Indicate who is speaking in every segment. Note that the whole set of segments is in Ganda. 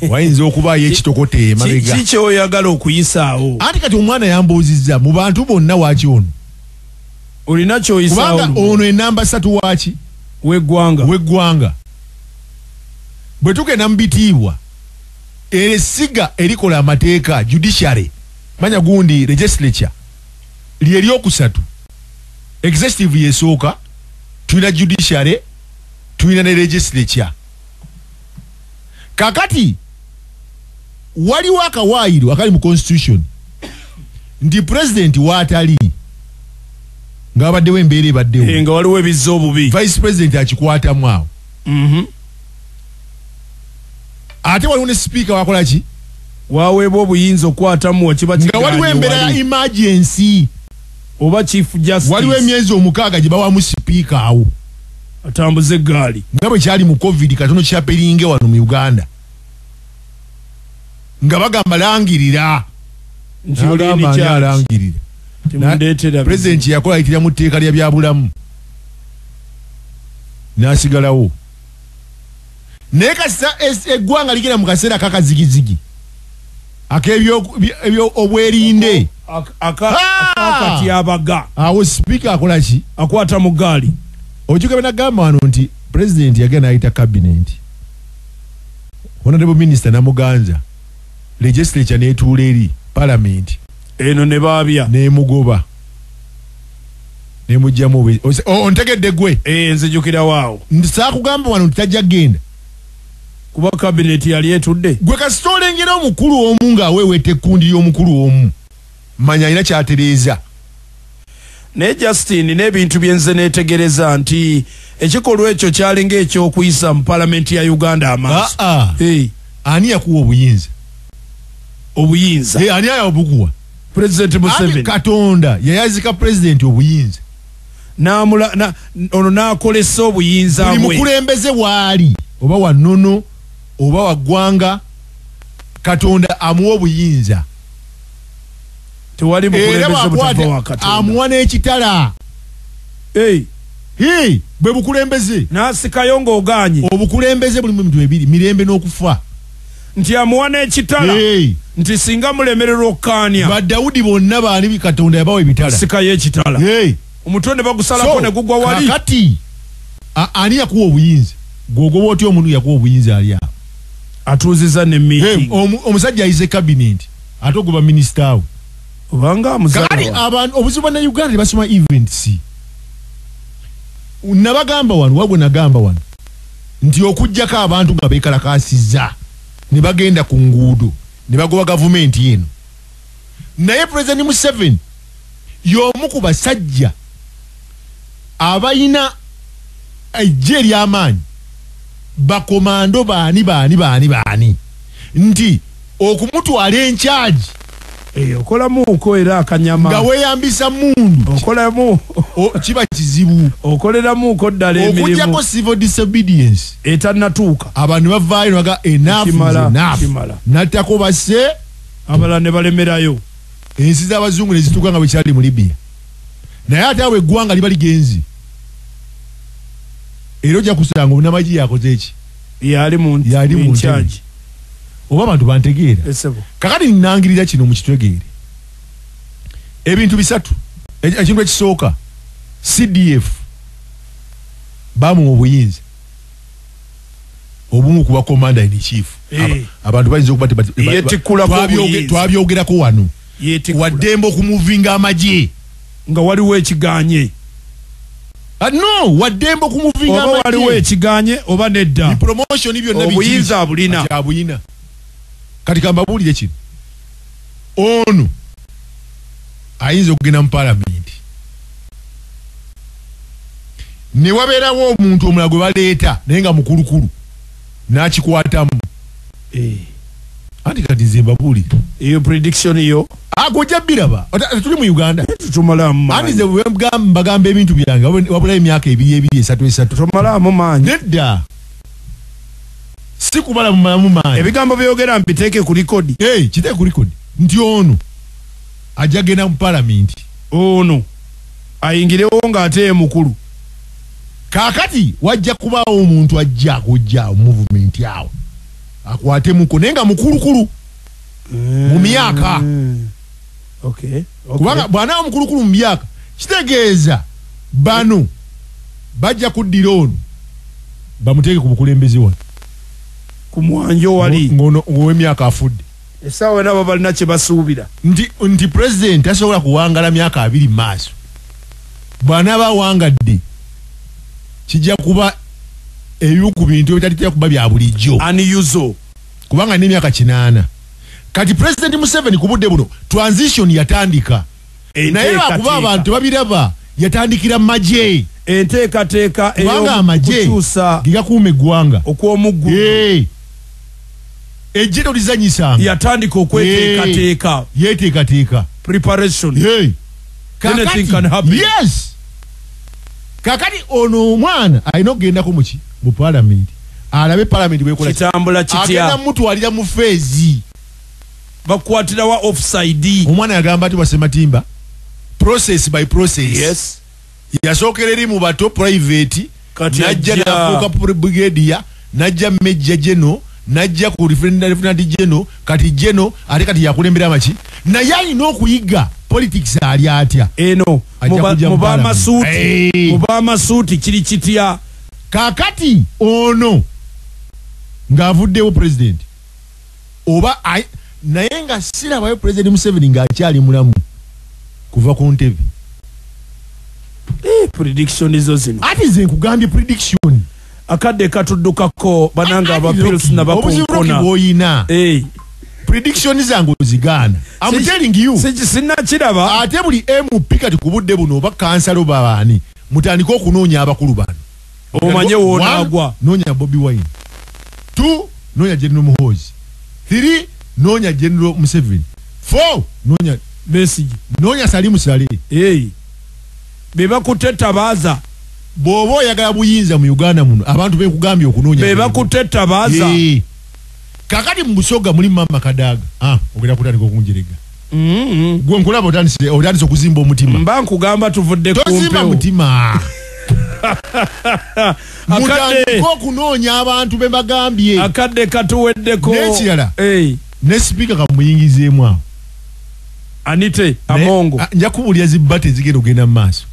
Speaker 1: Wayinza okubaayo ekitokota emabega.
Speaker 2: Ki kyoyagala okuyisaawo?
Speaker 1: Anti kati omwana yambuuzizza mu bantu bonna waaki ono
Speaker 2: olina kyoyisaawo,
Speaker 1: kubanga ono enamba 3 waaki
Speaker 2: w'eggwanga.
Speaker 1: Bwe tugenda mu bitiibwa, eresiga erikola amateeka, judiciary, manya gundi legislature lye eryokusatu, executive yesooka, tulina judiciary, tulina ne legislature. Kakati waliwo akawaayiro akali mu constitution nti president waatali nga wabaddewo embeera ebaddewo,
Speaker 2: nga waliwo ebizza obubi,
Speaker 1: vice president akikwatamu awo. Ate waliwo ne speaker wakola ki,
Speaker 2: waweebwa obuyinza okukwatamu wekiba
Speaker 1: nga waliwo embeera ya emergency
Speaker 2: oba chief justice,
Speaker 1: waliwo emyezi 6 gye bawamu speaker awo
Speaker 2: atambuze eggaali,
Speaker 1: nga bwe kyali mu covid katono kyaperinge wano mu Uganda, nga bagamba langirira
Speaker 2: nti olangirira.
Speaker 1: President yakola ayitira mu tteeka lya byabulamu n'asigalawo. Naye kasita eggwanga ligenda mu kaseera kakazigizigi ak'ebyo obwerinde
Speaker 2: akatyabaga,
Speaker 1: awo speaker akola ki,
Speaker 2: akwata mu ggaali.
Speaker 1: Ojuka bwe wano nti president yagenda ayita cabinet, honorable minister namuganza, legislature n'etuula eri parliament
Speaker 2: eno ne baabya
Speaker 1: n'emugoba n'emugyamu. Ontegedde gwe?
Speaker 2: Nzijukira waawo.
Speaker 1: Saakugamba wano nti tajja kugenda
Speaker 2: kuba cabinet yali etudde.
Speaker 1: Gwe kasita olengera omukulu omu ng'aweeweeta ekkundi ly'omukulu omu, manya alina ky'atereeza.
Speaker 2: Naye Justin, n'ebintu bye nze neetegereza nti ekikolwa ekyo kyalinga eky'okuyisa mu palamenti ya Uganda amaaso.
Speaker 1: Ani yakuwa obuyinza?
Speaker 2: Obuyinza
Speaker 1: ani ayabukuwa?
Speaker 2: President Museveni.
Speaker 1: Katonda yayazika president obuyinza,
Speaker 2: ono n'akolesa obuyinza bwe.
Speaker 1: Buli mukulembeze waali oba wa nnono oba wa ggwanga, Katonda amuwa obuyinza.
Speaker 2: Tewali mukulembeze butava wa Katonda,
Speaker 1: amuwa n'ekitala. Bwe bukulembeze.
Speaker 2: N'asikayo ng'ogaanye.
Speaker 1: Obukulembeze bulimu ebintu ebiri, mirembe n'okufa.
Speaker 2: Nti amuwa n'ekitala, nti singa mulemererwa okkaanya.
Speaker 1: Ba Dawudi bonna baani Katonda yabawa ebitala.
Speaker 2: Sikayo ekitala. Omutwe ne bagusalako ne gugwa wali.
Speaker 1: Kakati ani yakuwa obuyinza? Gwogoba otya omuntu yakuwa obuyinza ali awo?
Speaker 2: Atuuziza ne meeting.
Speaker 1: Omusajja ayize cabinet ate ogoba minisita we.
Speaker 2: Obanga amuzala.
Speaker 1: Kakati abantu obuzibu bannayuganda tebasoma events. Nabagamba wano, wagwe nagamba wano nti okuggyako abantu nga beekalakaasizza ne bagenda ku nguudo ne bagoba gavumenti eno. Naye President Museveni y'omu ku basajja abalina eggye ery'amaanyi, bakomando baani baani baani baani, nti okumutwala enkyagi
Speaker 2: okolamuuko era akanyama
Speaker 1: nga weeyambisa mundu
Speaker 2: okolamu
Speaker 1: kiba kizibu,
Speaker 2: okoleramuuko ddala emirimu
Speaker 1: okuggyako civil disobedience
Speaker 2: etannatuuka,
Speaker 1: abantu bavaayo ne baga enough is enough, nattako basse
Speaker 2: abalala ne balemerayo.
Speaker 1: Ensi z'abazungu ne zituuka nga bwe kyali mu Libya. Naye ate awo eggwanga liba ligenzi, era ojja kusanga omunamagye yakoze eki,
Speaker 2: yali mu nkyagi.
Speaker 1: Oba abantu bantegeera. Kakati nnangirira kino mukitegeere. Ebintu bisatu. Ekintu ekisooka, CDF bamuwa obuyinza obumu kuba commander in chief. Abantu bayinza okuba twabyogerako wano, waddembe okumuvinga amagye
Speaker 2: nga waliwo ekiganye.
Speaker 1: No, waddembe okumuvinga amagye
Speaker 2: oba waliwo ekiganye oba nedda.
Speaker 1: Promotion byonna
Speaker 2: obuyinza abulina.
Speaker 1: Abulina. Kati kambabuulire kino, ono ayinza okugenda mu palamenti ne wabeerawo omuntu omulala gwe baleeta naye nga mukulukulu n'akikwatamu. Anti kati nze mbabuulire
Speaker 2: eyo prediction yo
Speaker 1: agojja biraba. Tuli mu Uganda,
Speaker 2: tutumalamu maanyi.
Speaker 1: Anti nze mbagamba ebintu byange wabulayo emyaka 2 2 3 3
Speaker 2: tutumalamu maanyi.
Speaker 1: Nedda, si kubala mu maanyi.
Speaker 2: Ebigambo byogera mbiteeke ku rekodi.
Speaker 1: Kiteeke ku rekodi nti ono ajja genda mu palamenti,
Speaker 2: ono ayingirewo ng'ate mukulu.
Speaker 1: Kaakati wajja kubaawo omuntu ajja kujja movement awo Akwatemuko naye nga mukulukulu mu myaka.
Speaker 2: Okay.
Speaker 1: Kubanga bw'anaaba mukulukulu mu myaka kitegeeza bano bajja kuddira ono bamuteeke ku bukulembeze wano
Speaker 2: ku mwanjo wali
Speaker 1: ng'ono ow'emyaka afudde.
Speaker 2: Essaawa nabo balina kye basuubira
Speaker 1: nti president tasobola kuwangala myaka 20 maaso. Bw'anaaba awangadde kijja kuba ebimu ku bintu ebitalitera kuba bya bulijjo
Speaker 2: unusual,
Speaker 1: kubanga n'emyaka 8. Kati President Museveni ku budde buno transition yatandika, naye lwakuba abantu babiraba yatandikira magye.
Speaker 2: Enteekateeka
Speaker 1: kubanga amagye
Speaker 2: ey'okukyusa
Speaker 1: gegakuuma eggwanga
Speaker 2: okw'omuggulo
Speaker 1: ejje tolizanyisanga,
Speaker 2: yatandika okweteekateeka,
Speaker 1: yeteekateeka
Speaker 2: preparation. Anything can happen.
Speaker 1: Yes. Kakati ono omwana alina okugendako muki mu parliament, alabe parliament bwekola
Speaker 2: kitambula kitya,
Speaker 1: agenda mutwalira mu feezi,
Speaker 2: bakwatira wa offside.
Speaker 1: Omwana yagamba ati Wasematimba process by process.
Speaker 2: Yes.
Speaker 1: Yasookera eri mu bato private,
Speaker 2: kati
Speaker 1: najja nafuuka brigadier, najja major general, najja ku lieutenant general, kati general ate kati yakulembera amaki. Naye alina okuyiga politics ali atya
Speaker 2: eno muba masuuti kiri kitya.
Speaker 1: Kakati ono ng'avuddewo president oba naye nga sirabayo President Museveni ng'akyali mulamu kuva ku ntebe.
Speaker 2: Prediction zo zino.
Speaker 1: Ati nze nkugambye prediction.
Speaker 2: Akadde katuddukako bananga aba pills na bakunkona.
Speaker 1: Obuzibu prediction zange ozigaana. I'm telling you.
Speaker 2: Sinnakiraba.
Speaker 1: Ate buli MP kati ku budde buno oba kansala babaani mutandike okunoonya abakulu bano.
Speaker 2: Omanye w'onaagwa.
Speaker 1: Noonya Bobi Wine. 2 noonya General Muhoozi. 3 noonya General Museveni. 4 noonya
Speaker 2: Besigye.
Speaker 1: Noonya Salim Saleh.
Speaker 2: Be bakutte tabaaza.
Speaker 1: Bw'oba oyagala buyinza mu Uganda muno abantu benkugambye okunoonya.
Speaker 2: Be bakutte tabaaza.
Speaker 1: Kakati mu Busoga muli Mama Kadaga. Ogenda kutandika okunjerega. Gwe nkulaba otandise okuzimba omutima.
Speaker 2: Mba nkugamba tuvudde ku mpewo.
Speaker 1: Tozimba mutima. Mutandike okunoonya abantu be bagambye.
Speaker 2: Akadde katuweddeko.
Speaker 1: N'ekirala. Ne sipiika kamuyingizeemu awo.
Speaker 2: Anite Amongo.
Speaker 1: Nja kubuulira zibbate ezigenda okugenda mu maaso.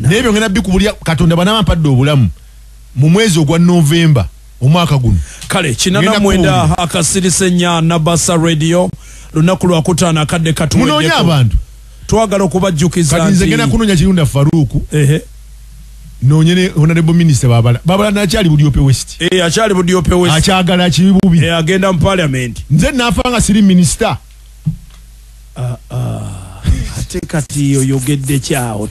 Speaker 1: Naye byo ngenda bikubulira Katonda bw'anaaba ampadde obulamu mu mwezi ogwa Novemba omwaka guno.
Speaker 2: Kale 89 akasirise nnya Nabasa Radio lunaku lwa kutaano akadde katuweddeko.
Speaker 1: Munoonya abantu.
Speaker 2: Twagala okubajjukiza
Speaker 1: nti kati nze ngenda kunoonya Kirunda Faruku. Noonye ne Honorable Minister Babala. Babala nakyali Budiope West.
Speaker 2: Akyali Budiope West.
Speaker 1: Akyagala kibubi.
Speaker 2: Agenda mu parliament.
Speaker 1: Nze naafa nga siri minister.
Speaker 2: Ate kati oyogedde kyawo.